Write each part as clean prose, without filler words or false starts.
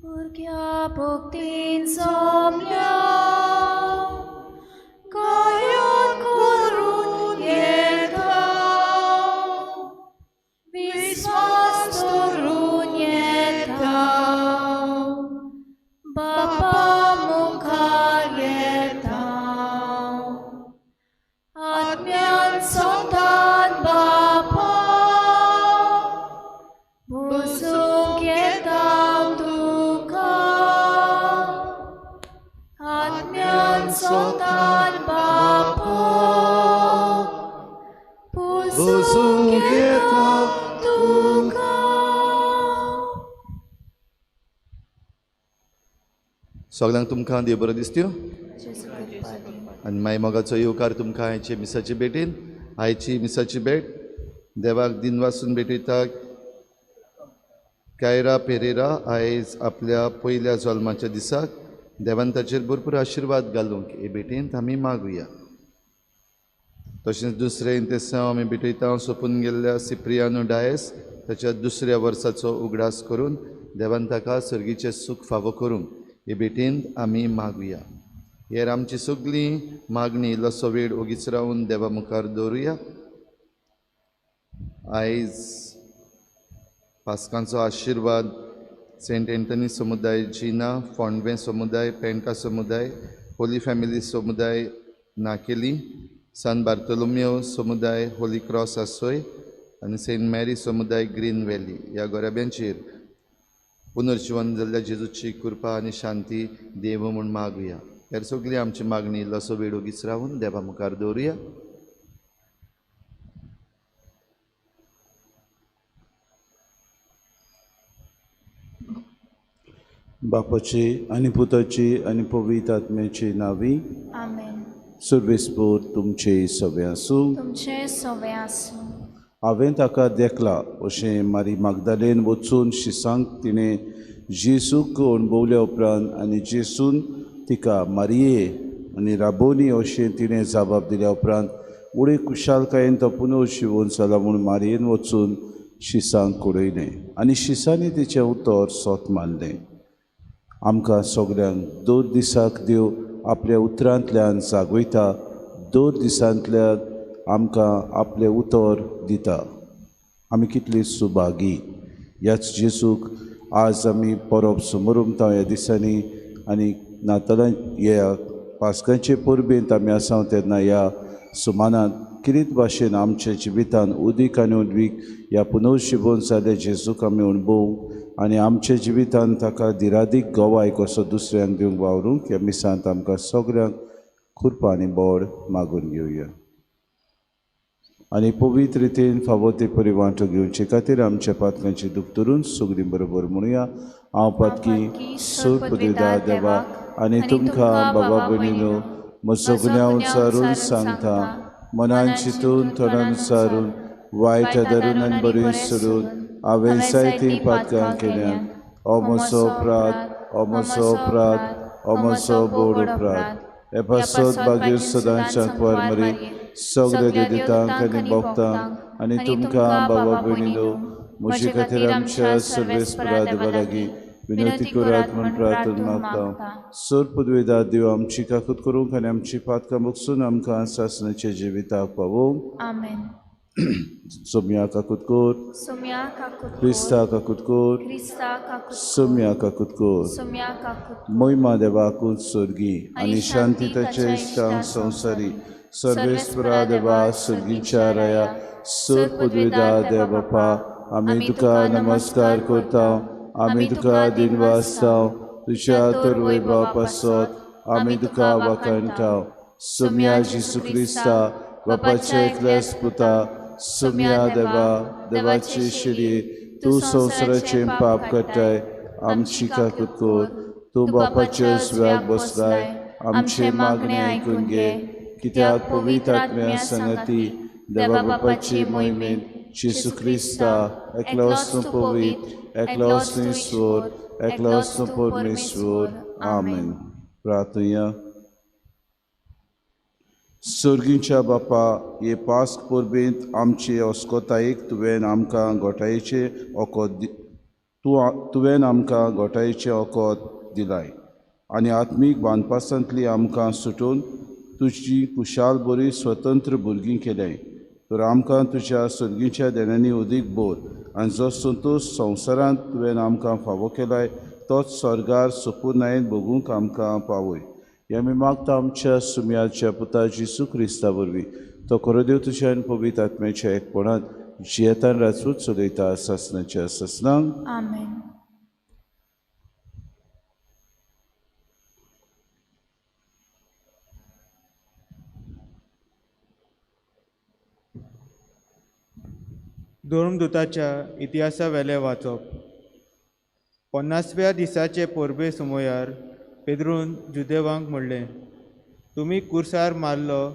भुरग्या भक्तीन सोमल्या गायन करून येता, विस्वास दवरून येता, बापा मुखार येता, आत्म्यान सोतान बापा बसूंक येता तुका, आत्म्यान सोतान बापा बसूंक येता तुका. सगळ्यांक तुमकां देव बरो दिसत्यो आनी माय मोगाचो येवकार तुमकां आयचे मिसाचे भेटीन. आयची मिसाची भेट देवाक दिनवासून भेटयता. कायरा पेरेरा आयज आपल्या पयल्या जल्माच्या दिसाक देवान ताचेर भरपूर आशिर्वाद घालूंक हे भेटींत आमी मागुया. तशेंच दुसरें इंतेसांव आमी भेटयता सोंपून गेल्ल्या सिप्रियानो डायस ताच्या दुसऱ्या वर्साचो उगडास करून देवान ताका सर्गीचें सूख फावो करूंक हे भेटींत आमी मागुया. हेर आमची सगळी मागणी इल्लोसो वेळ ओगीच रावन देवा मुखार दवरुया. आयज पास्कांचो आशिर्वाद सेंट एंटनी समुदाय जिना, फोंडवें समुदाय, पेंटा समुदाय, होली फॅमिली समुदाय नाकेली, सान बार्तोलोमियो समुदाय होली क्रॉस आसोय आनी सेंट मॅरी समुदाय ग्रीन व्हॅली ह्या गोराब्यांचेर पुनर्जिवन जाल्ल्या जेजूची कृपा आनी शांती देव म्हूण मागुया. हेर सगळी आमची मागणी इल्लोसो वेळ ओगीच रावन देवा मुखार दवरुया. बापाची आनी पुताची आनी पवित्र आत्म्याची नावी. आमेन. सर्वेस्पोर तुमचे सवे आसूं. तुमचे सवे आसूं. हांवें ताका देखला अशें मारी मागदालेन वचून शिसांक तिणें जेजूक अणभवल्या उपरांत आनी जेजून तिका मारिये आनी राबोनी अशें तिणें जबाब दिल्या उपरांत उडे खुशालकायेन तो पुनर्जिवन जाला म्हूण मारयेन वचून शिसांक कळयलें आनी शिसांनी तिचें उतर सोत मानलें. आमकां सगल्यांक दर दिसाक देव आपल्या उतरांतल्यान जागयता, दर दिसांतल्यान आमकां आपलें उतर दिता. आमी कितली सुभागी ह्याच जेजूक आज आमी परब समरुमता ह्या दिसांनी आनी नातालां ह्या पास्कांचे परबेंत आमी आसा तेन्ना ह्या सुमानांत किरीत भाशेन आमच्या जिवितान उदीक आनी उदवीक ह्या पुनर्जिवन जाल्ल्या जेजूक आमी अणभवूंक आनी आमच्या जिवितान ताका दिरादीक गवाय कसो दुसऱ्यांक दिवंक वावरूंक ह्या मिसांत आमकां सगळ्यांक कृपा आनी बोड मागून घेवया. आनी पवित्र रितीन फावो ते परी वांटो घेवचे खातीर आमच्या पातकांची दूख धरून सगळीं बरोबर म्हणुया. हांव पातकी सोर देवा आनी तुमकां बाबा भयणीनो म्हजो गुन्यांव उचारून सांगता, मनान चिंतून तोंडान उचारून वायट धरून आनी बरी सोडून हांवें जायतीं पातकां केल्यांत. हो म्हजो अपराध, हो म्हजो अपराध, हो म्हजो बोड अपराध. हे पासत बागीर सदांच्या कुंवर मरी सगळे देवतांक आनी भक्तांक आनी तुमकां बाबा भयणीनो म्हजे खातीर आमच्या सर्वेस्परा देवा लागीं विनंती करात म्हूण प्रार्थना मागता. सोर पदवेदार देव आमची काकूत करूंक आनी आमची पातकां बगसून आमकां सासणाच्या जिविताक पावोवंक. आमेन. सोम्या काकूत कर, क्रिस्ता काकूत कर, सोम्या काकूत कर. महिमा देवाकूच स्वर्गी आनी शांती ताच्या इश्टांक संवसारी. सर्वेस्परा देवा सर्गीच्या राया सोर पदवेदार देव बापा आमी तुका नमस्कार करता, आमी तुका दिनवासता, तुज्या तर वैभवा पासत आमी तुका वाखाणटा. सोम्या जेजू क्रिस्ता बापाच्या एकल्याच पुता सोम्या देवा देवाची शिरी तूं संवसाराचें पाप काडटाय आमची काकूत कर. तूं बापाच्या उजव्याक बसलाय आमचे मागणें आयकून घे, कित्याक पवित्र आत्म्या संगती देवा बापाची मोहिमेंत जेजू क्रिस्ता एकलोच तूं पवित्र, एकलोच तूं ईश्वर, एकलोच तूं परमेश्वर. आमेन. प्रार्थना. सर्गीच्या बापा हे पास्क परबेंत आमचे अस्कोतायेक तुवें आमकां गोठायेचें ओको तुवें आमकां घोटायेचें ओकोत दिलाय आनी आत्मीक बांदपासांतली आमकां सुटून तुजी कुशाल बरी स्वतंत्र भुरगीं केल्याय. तर आमकां तुज्या सर्गीच्या देण्यांनी अदीक बोर आनी जो संतोश संवसारांत तुवें आमकां फावो केलाय तोच स्वर्गार सोपुर्नायेन भोगूंक आमकां पावय. हें आमी मागता आमच्या सुमयाच्या पुता जेजू क्रिस्ता वरवीं. तो खरो देव तुज्या आनी पवित्र आत्म्याच्या एकपणांत जियेतान राजवट चलयता सासणाच्या सासणाक. आमेन. धर्मदूताच्या इतिहासा वेलें वाचप. 50व्या दिसाचे परबे सुमयार पेद्रून जुदेवांक म्हणलें, तुमी कुर्सार मारलो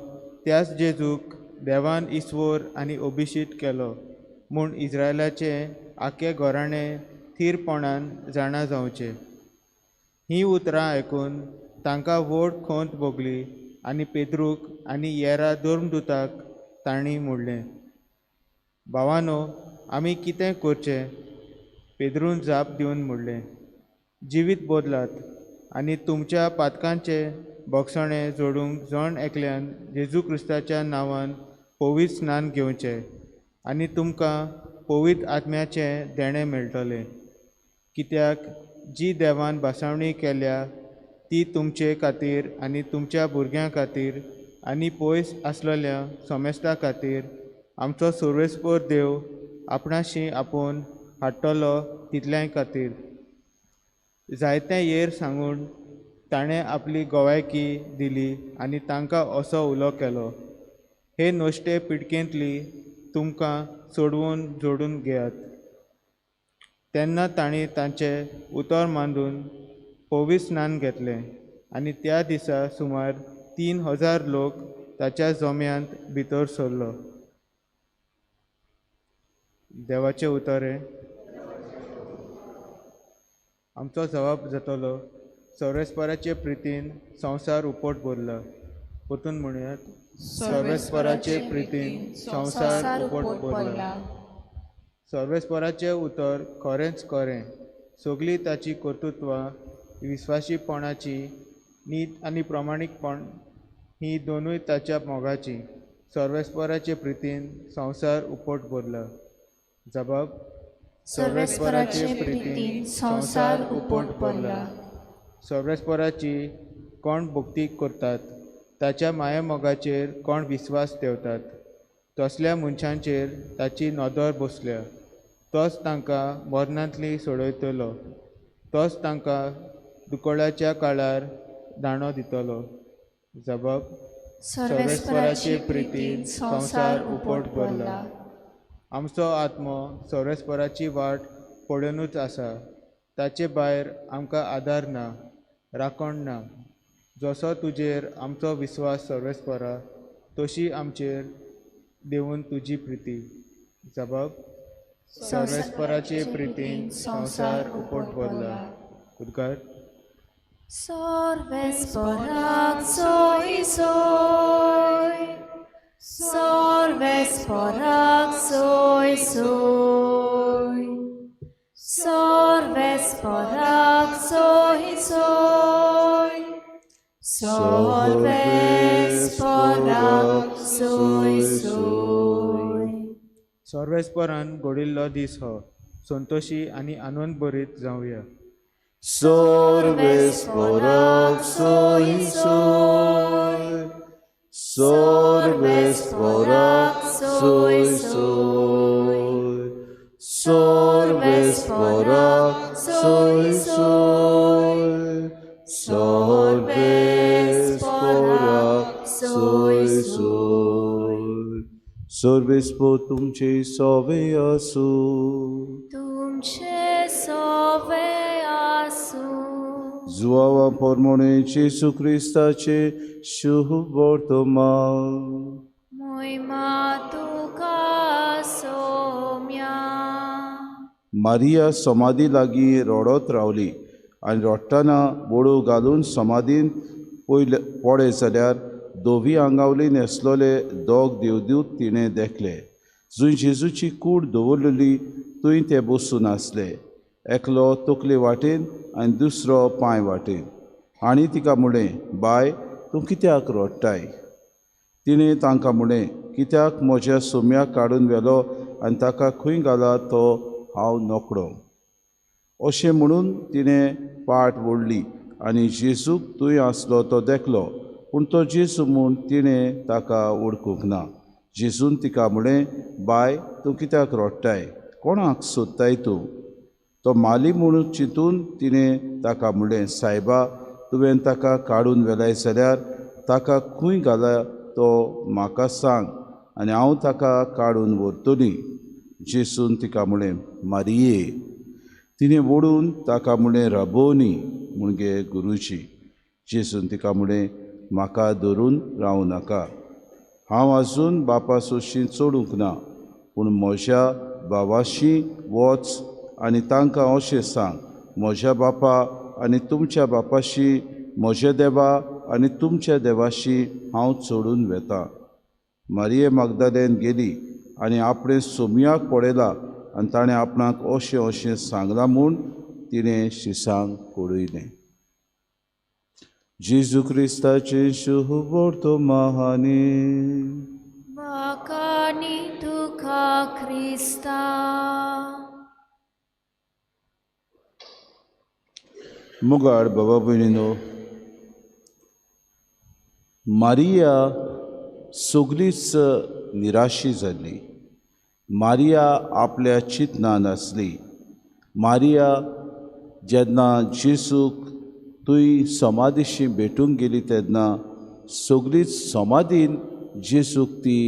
त्याच जेजूक देवान ईश्वर आनी अभिशीत केलो म्हूण इस्रायलाचें आख्खें घराणें थीरपणान जाणा जावचें. हीं उतरां आयकून तांकां व्हड खंत भोगली आनी पेद्रूक आनी येरा धर्मदूताक तांणी म्हणलें, भावानो, आमी कितें करचें? पेद्रून जाप दिवन म्हणलें, जिवीत बदलात आनी तुमच्या पातकांचें भोगसणें जोडूंक जण एकल्यान जेजू क्रिस्ताच्या नांवान पवित्र स्नान घेवचें आनी तुमकां पवित्र आत्म्याचें देणें मेळटलें. कित्याक जी देवान भासावणी केल्या ती तुमचे खातीर आनी तुमच्या भुरग्यां खातीर आनी पयस आसलेल्या समेस्ता खातीर आमचो सर्वेस्पर देव आपणाशी आपोवन हाडटलो तितल्याय खातीर. जायते येर सांगून ताणें आपली गोवायकी दिली आनी तांकां असो उलो केलो, हे नश्टे पिडकेंतली तुमकां सोडवून जोडून घेयात. तेन्ना तांणी तांचें उतर मानून पवित्र स्नान घेतलें आनी त्या दिसा सुमार 3000 लोक ताच्या जम्यांत भितर सरलो. देवाचें उतर हें. आमचो जवाब जातलो, सर्वेस्पराचे प्रितीन संवसार उपट भरला. परतून म्हणयात, सर्वेस्पराचे प्रितीन संवसार उपट भरला. सर्वेस्पराचें उतर खरेंच खरें, सगळीं ताची कर्तृत्वां विस्वाशीपणाची नीत आनी प्रमाणीकपण ही दोनूय ताच्या मोगाची. सर्वेस्पराचे प्रितीन संवसार उपट भरला. जबाब, सर्वेस्पराचे प्रितीन संवसार उपट भरला. सर्वेस्पराची कोण भक्ती करतात, ताच्या मायामोगाचेर कोण विस्वास ठेवतात, तसल्या मनशांचेर ताची नदर बसल्या. तोच तांकां मरणांतली सोडयतलो, तोच तांकां दुकळाच्या काळार दाणो दितलो. जबाब, सर्वेस्पराचे प्रितीन संवसार उपट भरला. आमचो आत्मो सर्वेस्पराची वाट पळोवनूच आसा, ताचे भायर आमकां आदार ना, राखण ना. जसो तुजेर आमचो विस्वास सर्वेस्परा, तशी आमचेर देवून तुजी प्रिती. जबाब, सर्वेस्पराचे प्रितीन संवसार उपट भरला. उद्गार, सर्वेस्पराक सोय सोय, सर्वेस्पराक सोय सोय, सर्वेस्पराक सोय सोय, सर्वेस्पराक सोय सोय. सर्वेस्परान घडिल्लो दीस हो, संतोशी आनी आनंद भरीत जावया. सर्वेस्पराक सोय सोय, सर्वेस्पराक सोय सोय, सर्वेस्पराक सोय सोय, सर्वेस्पराक सोय सोय. सर्वेस्पर तुमचे सोवे आसूं. तुमचे सोवे आसूं. जुवावा परमणे जेजू क्रिस्ताचे शुभ वर्तमान. मोहिमा तुका सोम्या. मारिया समाधी लागीं रडत रावली आनी रडटना बोडो घालून समाधीन पयले पळय जाल्यार धवी आंगावली न्हेसलोले दोग देवदूत तिणें देखले. जंय जेजूची कूड दवरलेली थंय ते बसून आसले. एकलो तकले वाटेन आनी दुसरो पांय वाटेन. आनी तिका म्हणलें, बाय तूं कित्याक रडटाय? तिणें तांकां म्हणलें, कित्याक म्हज्या सोम्याक काडून व्हेलो आनी ताका खंय घाला तो हांव नकळो. अशें म्हणून तिणें पाट ओडली आनी जेजूक थंय आसलो तो देखलो, पूण तो जेजू म्हूण तिणें ताका वळखूंक ना. जेजून तिका म्हणलें, बाय तूं कित्याक रडटाय? कोणाक सोदताय तूं? तो माली म्हणून चिंतून तिणें ताका म्हणलें, सायबा तुवें ताका काडून व्हेलाय जाल्यार ताका खंय घाला तो म्हाका सांग आनी हांव ताका काडून व्हरतली. जेजून तिका म्हणलें, मारिये. तिणें वळून ताका म्हणलें, रबोनी, म्हणजे गुरुजी. जेजून तिका म्हणलें, म्हाका धरून रावूं नाका, हांव आजून बापा सोशी चडूंक ना, पूण म्हज्या भावाशी वच आनी तांकां अशें सांग, म्हज्या बापा आनी तुमच्या बापाशी, म्हज्या देवा आनी तुमच्या देवाशी हांव चडून वेता. मारिये मागदालेन गेली आनी आपणें सोमयाक पळयला आनी ताणें आपणाक अशें अशें सांगलां म्हूण तिणें शिसांक कळयलें. जेजू क्रिस्ताचें शुभवर्तमानी. वाखाणी तुका क्रिस्ता. मुगाड बाबा भयणीनो, मारिया सगळीच निराशी जाल्ली. मारिया आपल्या चिंतनान आसली. मारिया जेन्ना जेजूक थंय समाधीशी भेटूंक गेली तेन्ना सगळीच समाधीन जेजूक ती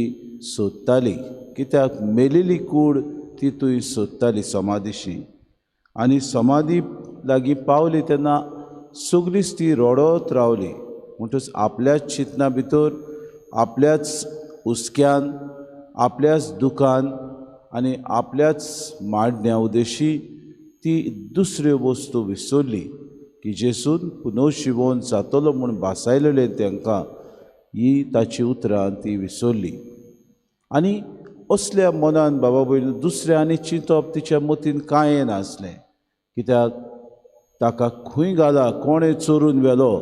सोदताली, कित्याक मेलेली कूड ती थंय सोदताली समाधीशी. आनी समाधी लागीं पावली तेन्ना सगळीच ती रडत रावली. म्हणटच आपल्याच चिंतना भितर, आपल्याच हुस्क्यान, आपल्याच दुखान आनी आपल्याच माडण्या उदेशी ती दुसऱ्यो वस्तू विसरली की जेजून पुनर्जिवन जातलो म्हूण भासायलेलें तांकां, ही ताची उतरां ती विसरली. आनी असल्या मनान बाबा भयण दुसऱ्या आनी चिंतप तिच्या मतीन कांय येनासलें, कित्याक ताका खंय घाला, कोणें चोरून व्हेलो,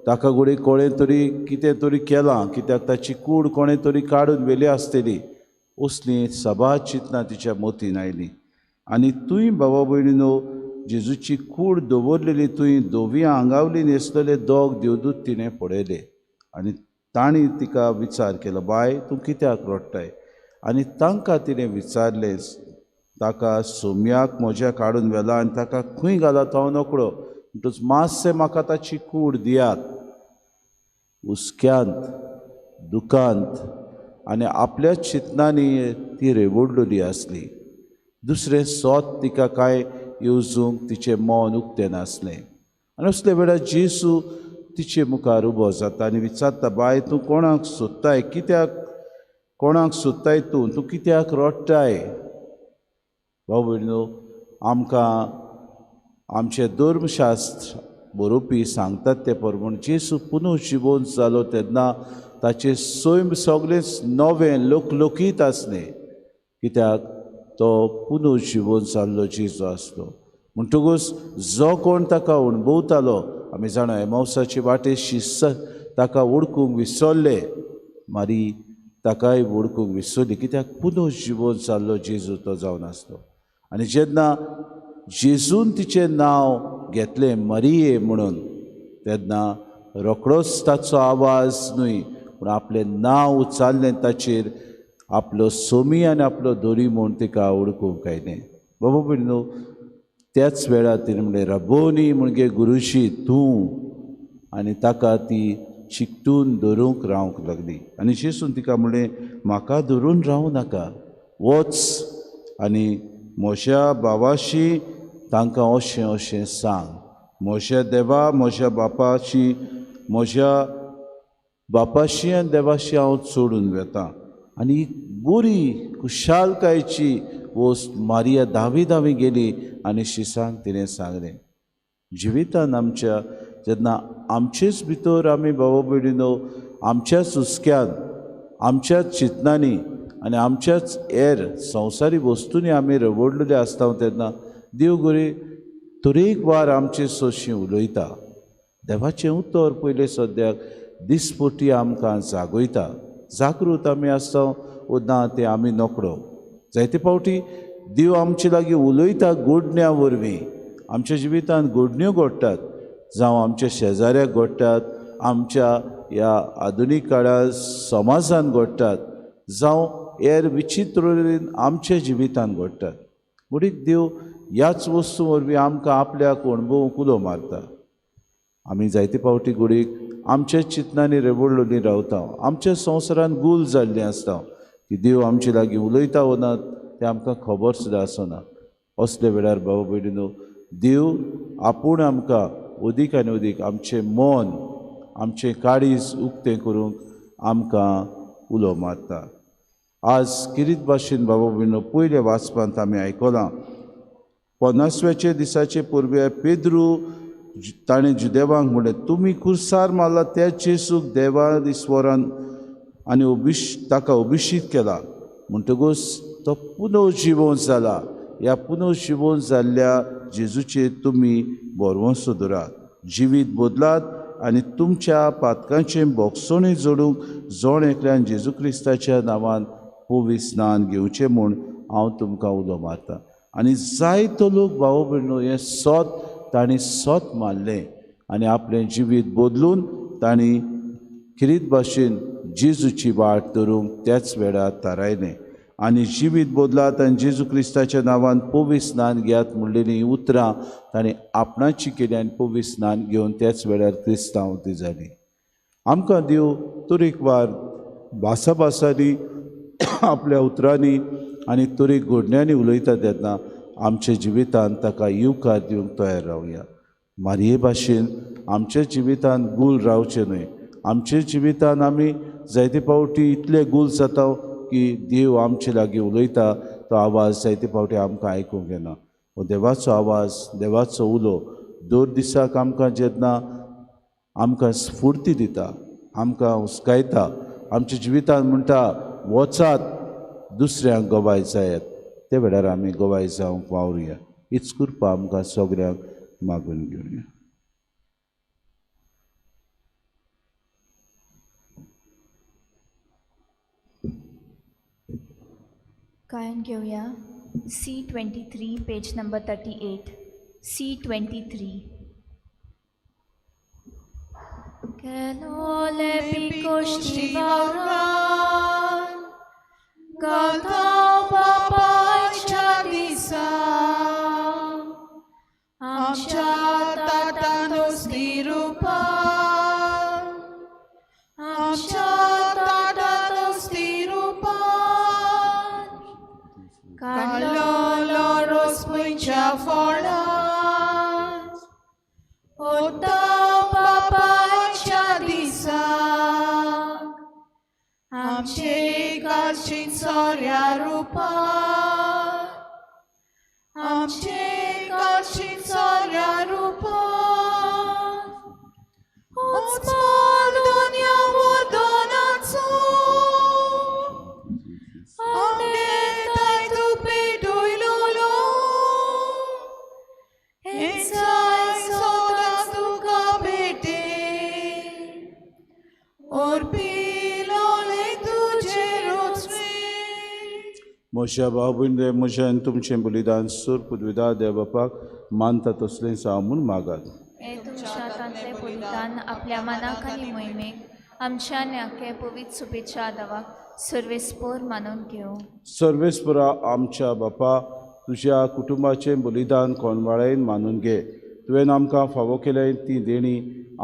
ताका घडये कोणें तरी कितें तरी केलां, कित्याक ताची कूड कोणें तरी काडून व्हेली आसतली, असलीं सभा चिंतनां तिच्या मतीन आयलीं. आनी तूंय बाबा भयणीनो, जेजूची कूड दवरलेली थंय धवी आंगावली न्हेसलेले दोग देवदूत तिणें पळयले आनी तांणी तिका विचार केलो, बाय तूं कित्याक रडटाय? आनी तांकां तिणें विचारलें, ताका सोम्याक म्हज्या काडून व्हेला आनी ताका खंय घाला तो हांव नकळो, म्हणटच मातशें म्हाका ताची कूड दियात. हुस्क्यांत, दुखांत आनी आपल्या चिंतनांनी ती रेवडलेली आसली. दुसरें सोत तिका कांय येवजूंक तिचें मन उक्तें नासलें. आनी असल्या वेळार जेजू तिचे मुखार उबो जाता आनी विचारता, बाय तूं कोणाक सोदताय? कित्याक कोणाक सोदताय तूं? तूं कित्याक रडटाय? भाव भयणीनो, आमकां आमचें धर्मशास्त्र बरोवपी सांगतात ते प्रमाण जेजू पुनर्जिवन जालो तेन्ना ताचें सैम सगळेंच नवें लोकलोकीत आसलें, कित्याक तो पुनर्जिवन जाल्लो जेजू आसलो. म्हणटकूच जो कोण ताका अणभवतालो, आमी जाणा एमावसाचे वाटे शिस्त ताका वळखूंक विसरले, मारी ताकाय वळखूंक विसरली, कित्याक पुनर्जिवन जाल्लो जेजू तो जावन आसलो. आनी जेन्ना जेजून तिचें नांव घेतलें मारिये म्हणून, तेन्ना रोखडोच ताचो आवाज न्हय पूण आपलें नांव उच्चारलें ताचेर आपलो सोमी आनी आपलो दोरी म्हूण तिका वळखूंक आयलें. बाबा भयणीनो, त्याच वेळार तिणें म्हणलें, रबोनी, म्हणजे गुरुजी तूं. आनी ताका ती चिकटून धरूंक रावंक लागली. आनी जेजून तिका म्हणलें, म्हाका धरून रावूं नाका, वच आनी म्हज्या भावाशी तांकां अशें अशें सांग, म्हज्या देवा म्हज्या बापाशी, म्हज्या बापाशी आनी देवाशी हांव चडून वेता. आनी बरी खुशालकायेची वस्त मारिया धांवी धांवी गेली आनी शिसांक तिणें सांगलें. जिवितान आमच्या जेन्ना आमचेच भितर आमी बाबा भयणीनो आमच्याच हुस्क्यान, आमच्याच चिंतनांनी आनी आमच्याच हेर संवसारी वस्तूंनी आमी रवडलेले आसता तेन्ना देव गोरी तरेकवार आमचे सोशी उलयता. देवाचें उतर पयलें सद्याक दिसपटी आमकां जागयता. जागृत आमी आसता ओ ना तें आमी नकळो. जायते फावटी देव आमचे लागीं उलयता गोडण्या वरवीं. आमच्या जिवितांत गोडण्यो घडटात, जावं आमच्या शेजाऱ्याक घडटात, आमच्या ह्या आधुनीक काळार समाजान घडटात, जावं हेर विचित्र आमच्या जिवितांत घडटात. म्हणून देव ह्याच वस्तू वरवीं आमकां आपल्याक अणभवूंक उलो मारता. आमी जायते फावटी घडयेक आमच्या चिंतनांनी रेवडलेली रावता, आमच्या संवसारान गूल जाल्लीं आसता की देव आमचे लागीं उलयता वो ना तें आमकां खबर सुद्दां आसना. असल्या वेळार बाबा भयणीनो, देव आपूण आमकां अदीक आनी अदीक आमचें मन, आमचें काळीज उक्तें करूंक आमकां उलो मारता. आज किरीत भाशेन बाबा भयणीनो पयल्या वाचपांत आमी आयकलां, 50व्याच्या दिसाचे पुर्वे पेद्रू ताणें जुदेवांक म्हणलें, तुमी कुर्सार मारला त्या जेजूक देवा ईश्वरान आनी ताका अभिशीत केला, म्हणटकूच तो पुनर्जिवोन जाला. ह्या पुनर्जिवोन जाल्ल्या जेजूचेर तुमी भरवंसो दवरात, जिवीत बदलात आनी तुमच्या पातकांचें बोगसोणी जोडूंक जण एकल्यान जेजू क्रिस्ताच्या नांवान पवित्र स्नान घेवचें म्हूण हांव तुमकां उलो मारता. आनी जायतो लोक भाव भयणो हें सत तांणी सत मानलें आनी आपलें जिवीत बदलून तांणी किरीत भाशेन जेजूची वाट धरूंक त्याच वेळार थारायलें. आनी जिवीत बदलात आनी जेजू क्रिस्ताच्या नांवान पवित्र स्नान घेयात म्हणलेलीं उतरां तांणी आपणाची केली आनी पवित्र स्नान घेवन त्याच वेळार क्रिस्तांव ती जाली. आमकां देव तरेकवार भासाभासांनी आपल्या उतरांनी आनी तरेक घडण्यांनी उलयता तेन्ना आमच्या जिवितांत ताका येवकार दिवंक तयार रावया. मारये भाशेन आमच्या जिवितांत गूल रावचें न्हय. आमच्या जिवितांत आमी जायते फावटी इतले गूल जाता की देव आमचे लागीं उलयता तो आवाज जायते फावटी आमकां आयकूंक येना. हो देवाचो आवाज, देवाचो उलो दर दिसाक आमकां जेन्ना आमकां स्फुर्ती दिता, आमकां हुस्कायता, आमच्या जिवितांत म्हणटा वचात दुसऱ्यांक गवाय जायात, ते वेळार आमी गवाय जावंक वावरुया. हीच कृपा आमकां सगळ्यांक मागून घेवया. गायन घेवया C23 page number 38. C23. केलोले पिकोश्टी वावरान गाता बापायच्या दिसा, आमच्या ताटान दोस्ती रुपान, आमच्या ताटान दोस्ती रुपान, काडलो रोस खंयच्या फळान, ओता बापायच्या दिसा, आमचे कालची सोऱ्या रुपान, आमचे कालची सोऱ्या रुपान, उचमाल दुनिया वदनाचो, आमने तूं पेटयलोलो, हेंचाय सदांच तुका भेटे, ओरपिलोले तुजे रोचवे. म्हज्या भाव भयणीं, म्हजें आनी तुमचें बलिदान सूर पुदविदा देव बापाक मानता तसलें जावं म्हूण मागात. हे तुमच्या हातांतलें बलिदान आपल्या मनाक आनी मोहिमेक आमच्या न्याके पवित्र सुपेच्या आदावाक सर्वेस्पोर मानून घेवं. सर्वेस्परा आमच्या बापा, तुज्या कुटुंबाचें बलिदान कोणवाळेन मानून घे. तुवें आमकां फावो केलें ती देणी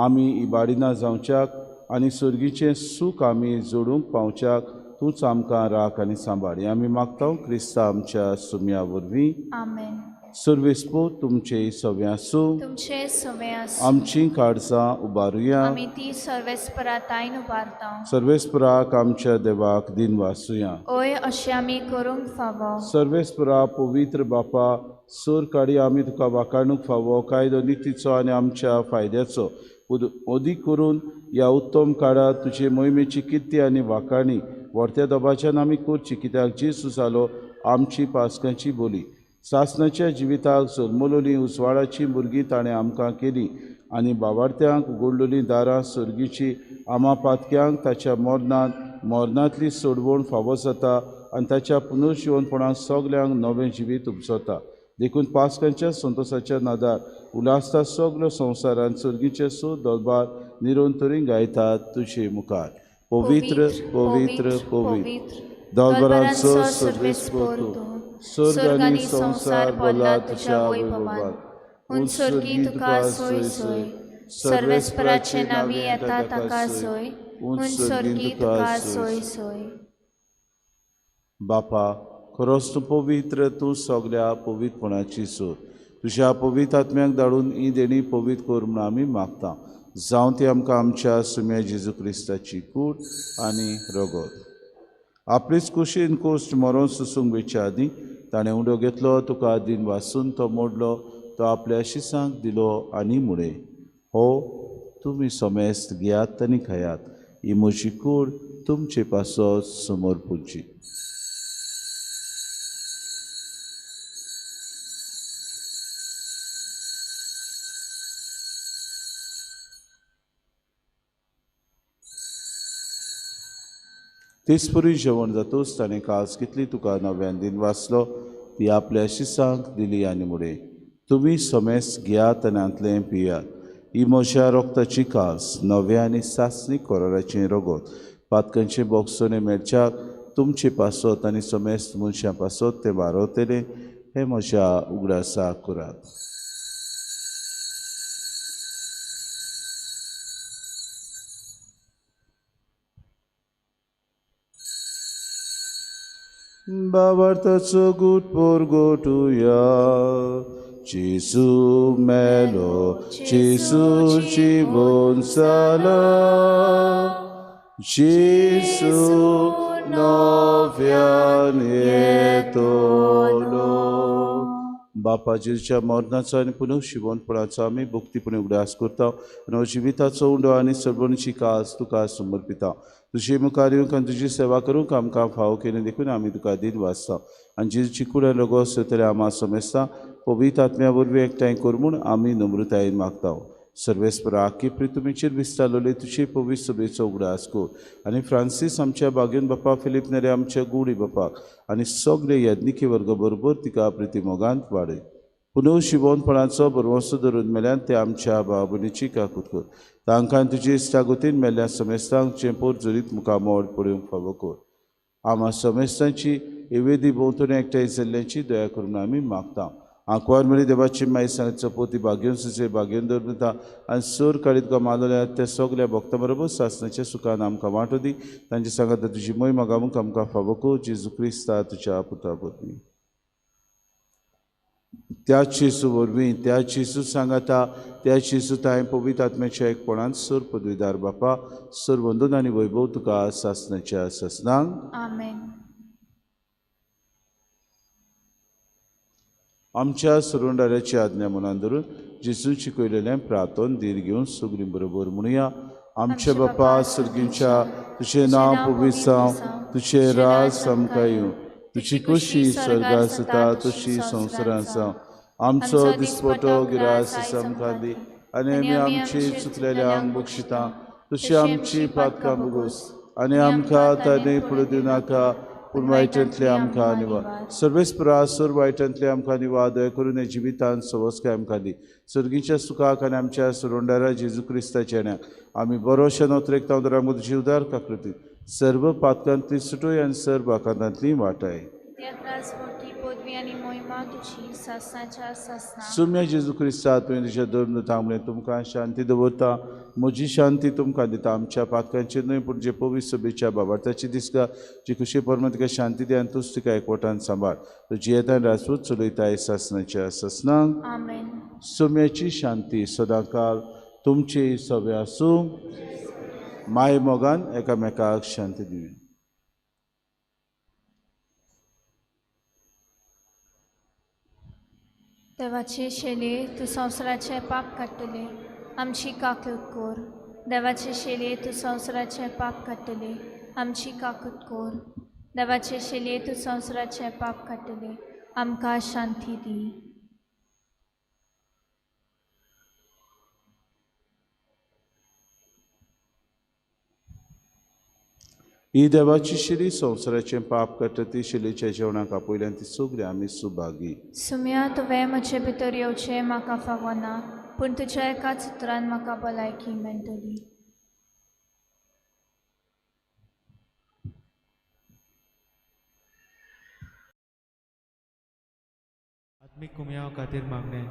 आमी इबाडिना जावच्याक आनी सर्गीचें सूख आमी जोडूंक पावच्याक तूंच आमकां राख आनी सांबाळ. आमी मागता क्रिस्ता आमच्या सुम्या वरवीं. आमेन. सर्वेस्पो तुमचे सवे आसूं, तुमचे सवे आसूं. आमची काळजां उबारुया, आमी ती सर्वेस्परा ताईन उबारता. सर्वेस्पराक आमच्या देवाक दिन वासुया. ओय अशें आमी करूंक फावो. सर्वेस्परा पवित्र बापा, सोर काडी आमी तुका वाकाणूक फावो कायदो नितीचो आनी आमच्या फायद्याचो अदीक करून ह्या उत्तम काळार तुजे मोहिमेची किर्ती आनी वाकाणी व्हरत्या दबाच्यान आमी करची, कित्याक जेजू जालो आमची पास्कांची बोली. सासणाच्या जिविताक जल्मलोलीं उजवाडाचीं भुरगीं ताणें आमकां केलीं आनी बावार्थ्यांक उगडलोलीं दारां सर्गीचीं आमा पातक्यांक ताच्या मरणांत मरणांतली सोडवण फावो जाता आनी ताच्या पुनर्जिवनपणांत सगल्यांक नवें जिवीत उपजता. देखून पास्कांच्या संतोसाच्या नादार उल्हासता सगलो संवसारान सर्गीचे सो दरबार निरंतरी गायतात तुजे मुखार. पवित्र पवित्र पवित्र दरबारांचो सर्वेस्पर तूं, स्वर्ग आनी संवसार भरला तुज्या वैभवान. उंच सर्गी तुका सोय सोय, सर्वेस्पराचे नांवी येता ताका सोय, उंच सर्गी तुका सोय सोय. बापा, खरोच तूं पवित्र, तूं सगल्या पवित्रपणाची सोद. तुज्या पवित्र आत्म्याक धाडून ही देणी पवित्र कर म्हूण आमी मागता. जावं ती आमकां आमच्या सुम्या जेजू क्रिस्ताची कूड आनी रगत. आपलीच कुशीन कोश्ट मरोन सोसूंक वेच्या आदीं ताणें उडो घेतलो, तुका दिन वासून तो मोडलो, तो आपल्या शिसांक दिलो आनी म्हळें, हो तुमी समेस्त घेयात आनी खायात, ही म्हजी कूड तुमचे पासत समोर पुरची. तेचपरी जेवण जातूच ताणें कास घेतली, तुका नव्यान दिन वाचलो, ती आपल्या शिसांक दिली आनी म्हळें, तुमी समेस्त घेयात आनी हांतलें पियात, ही म्हज्या रोगताची कास, नव्या आनी सासणी कोराराचें रगत, पातकांचें बोगसणें मेळच्याक तुमचे पासत आनी समेस्त मनशां पासत तें वारवतलें, हें म्हज्या उगडासाक करात. बाबार्थाचो गूट पोरगोटुया, जेजू मेलो, जेजू जिवोन जाला, जेजू नव्यान येतलो. बापा, जेजूच्या मरणाचो आनी पुनर्जिवनपणाचो आमी भक्तीपणी उगडास करता आनी जिविताचो उंडो आनी सर्वणची कास तुका समर्पिता. तुजे मुखार येवंक आनी तुजी सेवा करूंक आमकां फावो केली देखून आमी तुका दिन वाचता आनी जेजूची कूड आनी रगत सोयतले आमा समेस्ता पवित्र आत्म्या वरवीं एकठांय कर म्हूण आमी नम्रतायेन मागता. सर्वेस्परा, आखी प्रितुमीचेर विस्तारलेले तुजे पवित्र सभेचो उगडास कर आनी फ्रांसीस आमच्या बागेन बापा, फिलीप नेरे आमच्या गुडी बापाक आनी सगळे याज्ञिकी वर्ग बरोबर तिका प्रितीमोगांत वाडय. पुनर्जिवनपणाचो भरवंसो धरून मेल्यान ते आमच्या भाव भयणीची काकूत कर. तांकां तुजी इश्टागतीन मेल्ल्या समेस्तांक चेंपोर जरीत मुखामोड पळोवंक फावो कर. आमा समेस्तांची एवेदी भोंवतणी एकठांय जाल्ल्याची दया करून आमी मागता. आंकवार मेळी देवाची माई सांगचो पोती भाग्योन सुचे भाग्योन दवरता आनी सोर काडीत तुका मानवल्या त्या सगल्या भक्तां बरोबर सासणाच्या सुखान आमकां वांटो दी. तांचे सांगात तुजी मोहिमा गावूंक आमकां फावो कर, जेजू क्रिस्ता तुज्या पुता वरवीं. त्या जेजू वरवीं, त्या जेजू सांगाता, त्या जेजू तांय पवित्र आत्म्याच्या एकपणान सोर पदवीदार बापा, सोर वंदन आनी वैभव तुका सासणाच्या सासणांक. आमेन. आमच्या सुरुंडाऱ्याची आज्ञा मनान धरून जेजून शिकयलेलें प्रार्थन धीर घेवन सगळीं बरोबर म्हणुया. आमच्या बापा सर्गींच्या, तुजें नांव पवित्र जावं, तुजें राज आमकां येवं, तुजी कुशी स्वर्गार जाता तशी संवसारांत जावं. आमचो दिसपटो गिरास आमकां दी आनी आमी आमची चुकलेल्यांक बक्षिता तशी आमची पातकां भोगोस आनी आमकां ताणें फुडें दिवनाका, पूण वायटांतले आमकां निवार. सर्वेस्परा, सोर वायटांतले आमकां निवार, दया करून जिवितान सवस्काय आमकां दी. सर्गीच्या सुखाक आनी आमच्या सुरोंडारा जेजू क्रिस्ताच्या येण्याक आमी बरोशा नोत्रेक तांव आमकां तुजी उदार काकृती सर्व पातकांतली सुटोय आनी सर्व आकांतांतली वाटाय. सुम्या जेजू क्रिस्ता, तुवें तुज्या धर्म थांबलें, तुमकां शांती दवरता, म्हजी शांती तुमकां दिता. आमच्या पातकांचेर न्हय पूण जे पवित्र सभेच्या बाबार्थाची दिसका जी खुशी परमा तिका शांती दी आनी तूच तिका एकवटान सांबाळ. तुजी येतान राजपूत चलयताय सासणाच्या सासणांक. आमेन. सुम्याची शांती सदांकाल तुमची सवे आसूं. माय मोगान एकामेकाक शांती दिवी. देवाचे शेले तूं संवसाराचें पाप काडटले, आमची काकूत कोर. देवाचे शेले तूं संवसाराचें पाप काडटले, आमची काकूत कोर. देवाचे शेले तूं संवसाराचें पाप काडटले, आमकां शांती दी. ही देवाची शिरी संवसाराचें पाप करता ती शिलीच्या जेवणाक आपयल्यान ती सगळी आमी सुभागी. सुम्या तुवें म्हजे भितर येवचें म्हाका फावना, पूण तुज्या एकाच उतरान म्हाका भलायकी मेळटली. आत्मीक कुमयाव खातीर मागणें.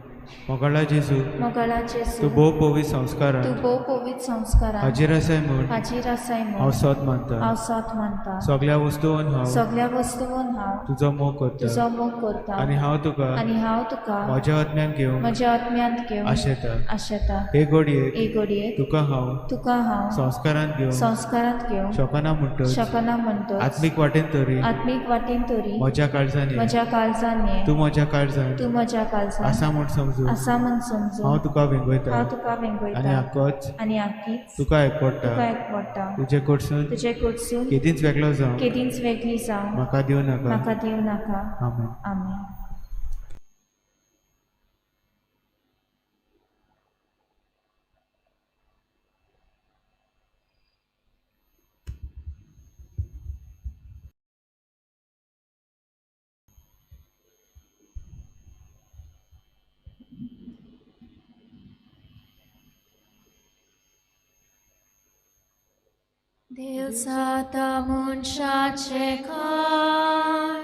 मोगाळा जेजू, मोगाळा जेजू, तूं भोव पवित्र संस्कारान तूं भोव पवित्र संस्कारान हाजीर आसाय म्हूण हाजीर आसाय हांव म्हूण सोद मानता. हांव सोद मानता. सगळ्या वस्तून हांव सगळ्या वस्तून हांव तुजो मोग करता तुजो मोग करता आनी हांव तुका आनी हांव तुका म्हज्या आत्म्यान घेवंक म्हज्या आत्म्यांत घेवन आशेता. आशेता. हे घडयेक हे घडयेक तुका हांव तुका हांव संस्कारांत घेवंक संस्कारांत घेवंक शकना म्हणटच शकना म्हणटच आत्मीक वाटेन तरी आत्मीक वाटेन तरी म्हज्या काळजान ये. म्हज्या काळजान ये. तूं म्हज्या काळजान तूं म्हज्या काळजान आसा म्हूण समजून आसा म्हूण समजून हांव तुका वेंगयता हांव तुका आनी वेंगयता आकोच आनी आकीच तुका एकवडटा. तुका एकवडटा. तुजे कडसून तुजे कडसून केदींच वेगळो जावं केदींच वेगळी जावं म्हाका दिवं नाका. म्हाका दिवं नाका. आमेन. आमेन. देव जाता मनशाचें खाण,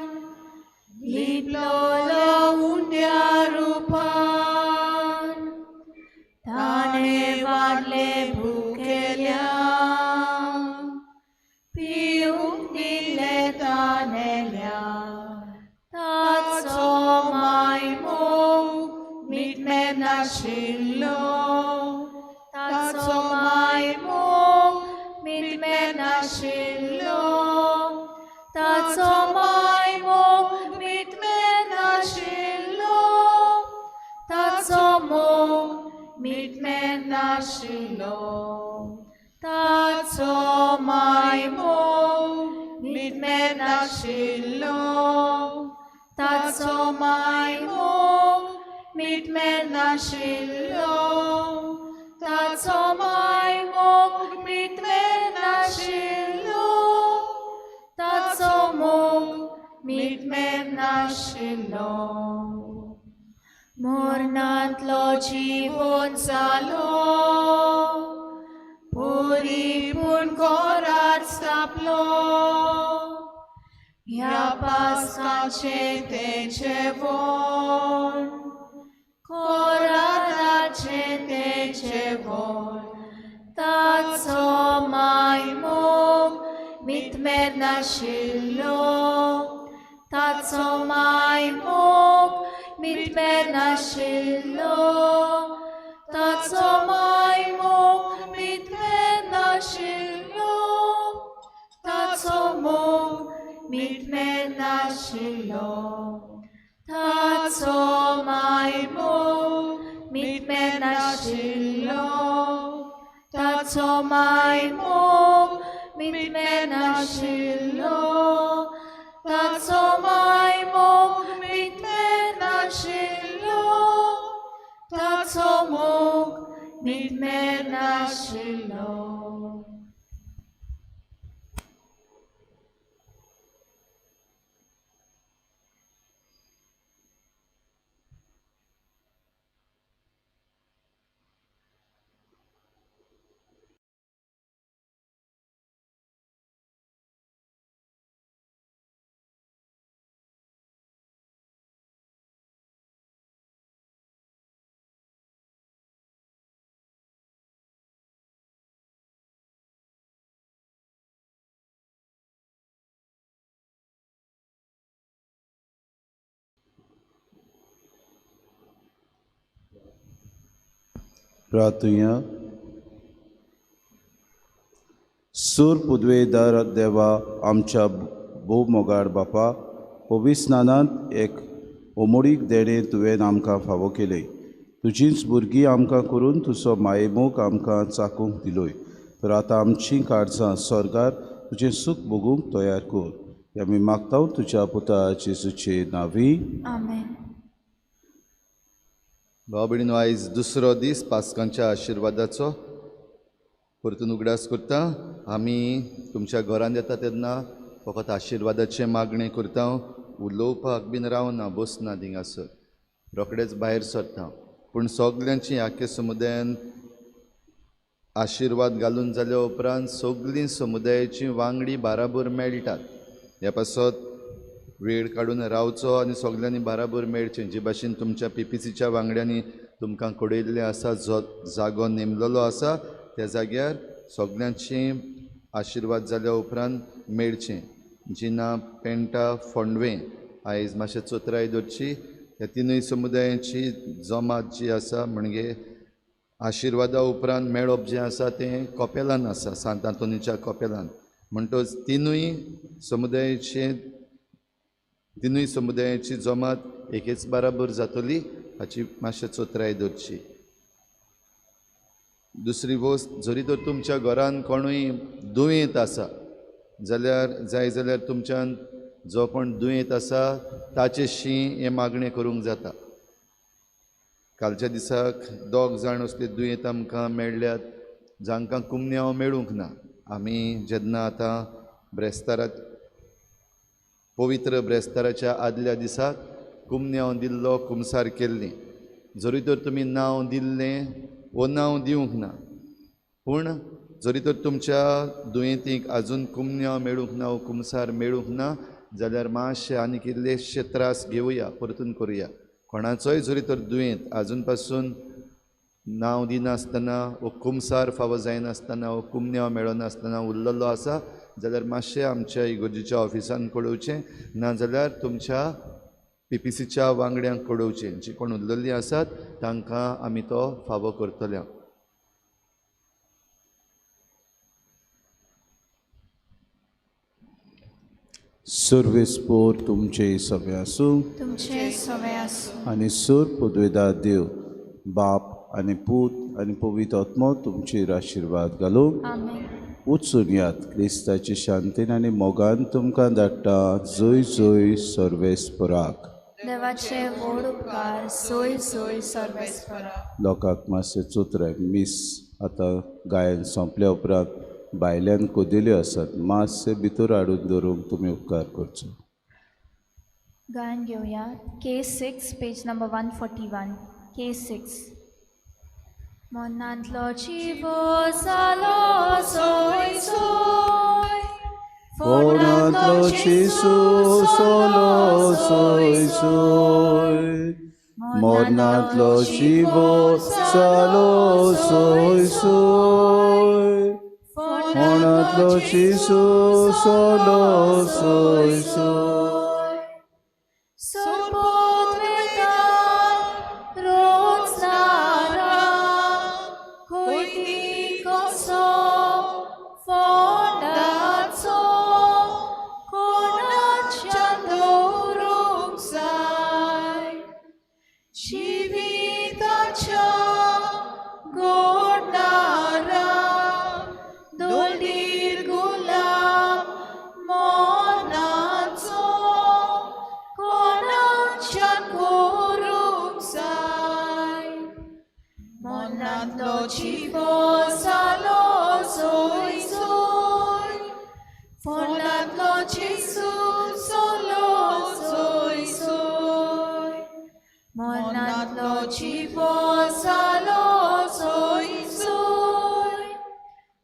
लिपलोलो उंड्या रुपान, ताणें वाडलें भुकेल्यांक, पिवंक दिलें तानेल्यांक, ताचो मायमोग मिटमेर नाशिल्लो, ताचो मायमोग मिटमेर नाशिल्लो, ताचो मायमोग मिटमेर नाशिल्लो, ताचो मोग मिटमेर नाशिल्लो, ताचो मायमोग मिटमेर नाशिल्लो, ताचो मायमोग मिटमेर नाशिल्लो, ताचो मायमोग मिटमेर नाशिल्लो, ताचो मोग मिटमेर नाशिल्लो. मरणांतलो जिवन जालो, परिपूर्ण कोरार स्थापलो, ह्या पास्काचें तें जेवण, कोराराचें तें जेवण, ताचो मायमोग मिटमेर नाशिल्लो, ताचो मायमोग मिटमेर नाशिल्लो, ताचो मायमोग मिटमेर नाशिल्लो, ताचो मोग मिटमेर नाशिल्लो, ताचो मायमोग मिटमेर नाशिल्लो, ताचो मायमोग मिटमेर नाशिल्लो, ताचो मायमोग मिटमेर नाशिल्लो, ताचो मोग मिटमेर नाशिल्लो. प्रार्थुया. सूर पुदवेदार देवा, आमच्या भोव मोगाळ बापा, पवित्र स्नानांत एक ओमोडीक देणें तुवें आमकां फावो केलें. तुजींच भुरगीं आमकां करून तुजो मायेमोग आमकां चाकूंक दिलोय. तर आतां आमचीं काळजां स्वर्गार तुजें सूख भोगूंक तयार कर. आमी मागता तुज्या पुता जेजूचे नांवी. आमेन. भाव भयणीनो, आयज दुसरो दीस पास्कांच्या आशिर्वादाचो. परतून उगडास करता, आमी तुमच्या घरांत येता तेन्ना फकत आशिर्वादाचें मागणें करता, उलोवपाक बीन रावना, बसना थिंगासर, रोखडेच भायर सरता. पूण सगल्यांची आख्या समुदायान आशिर्वाद घालून जाल्या उपरांत सगळीं समुदायाची वांगडी बाराबर मेळटात. ह्या पासत वेळ काडून रावचो आनी सगल्यांनी बाराबर मेळचें. जे भाशेन तुमच्या पीपीसीच्या वांगड्यांनी तुमकां कळयल्लें आसा, जो जागो नेमलेलो आसा त्या जाग्यार सगल्यांचे आशिर्वाद जाल्या उपरांत मेळचें. जिना पेंटा फोंडवें आयज मातशें चोत्राय दवरची. ह्या तिनूय समुदायांची जमात जी आसा, म्हणजे आशिर्वादा उपरांत मेळप जें आसा तें कपेलान आसा, सांत आंतोनीच्या कपेलान. म्हणटच तिनूय समुदायाची जमात एकेच बराबर जातली हाची मातशें चोत्राय दवरची. दुसरी वस्त, जरी तर तुमच्या घरान कोणूय दुयेंत आसा जाल्यार, जाय जाल्यार तुमच्यान जो कोण दुयेंत आसा ताचेशी हें मागणें करूंक जाता. कालच्या दिसाक दोग जाण असले दुयेंत आमकां मेळ्ळ्यात जांकां कुमन्यांव मेळूंक ना. आमी जेन्ना आतां ब्रेस्ताराक, पवित्र ब्रेस्ताराच्या आदल्या दिसाक कुमन्यांव दिल्लो, कुमसार केल्ली. जरी तर तुमी नांव दिल्लें वो नांव दिवंक ना, पूण जरी तर तुमच्या दुयेंतीक आजून कुमन्यांव मेळूंक ना वो कुमसार मेळूंक ना जाल्यार मातशें आनीक इल्लेशे त्रास घेवया, परतून करुया. कोणाचोय जरी तर दुयेंत आजून पासून नांव दिनासतना वो कुमसार फावो जायनासतना वो कुमन्यांव मेळनासतना उरलेलो आसा जाल्यार मातशें आमच्या इगोर्जीच्या ऑफिसान कळोवचें, नाजाल्यार तुमच्या पीपीसीच्या वांगड्यांक कळोवचें. जी कोण उरलेलीं आसात तांकां आमी तो फावो करतले. सर्वेस्पोर तुमचे सगळे आसूं, तुमचे सगळे आसूं. आनी सोर पुदवेदा देव बाप आनी पूत आनी पवित्र आत्मो तुमचेर आशिर्वाद घालूं. आमेन. वचून यात क्रिस्ताचे शांतीन आनी मोगान तुमकां धाडटा. जय जय सर्वेस्पोराक. देवाचे व्हड उपकार सोय सोय सर्वेस्पोराक. लोकांक मातशें चोत्राय मीस आतां गायन सोंपल्या उपरांत भायल्यान कोदेल्यो आसात, मातशें भितर हाडून दवरूंक तुमी उपकार करचो. गायन घेवया K6 page number 141. K6. मनांतलो जिवो जालो सोय सोय, फोणांतलो जेजू सोलो सोय सोय, मरणांतलो जिवो जालो सोय सोय, फोणांतलो जेजू सोलो सोय सोय.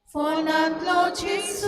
Fornatlo Gesù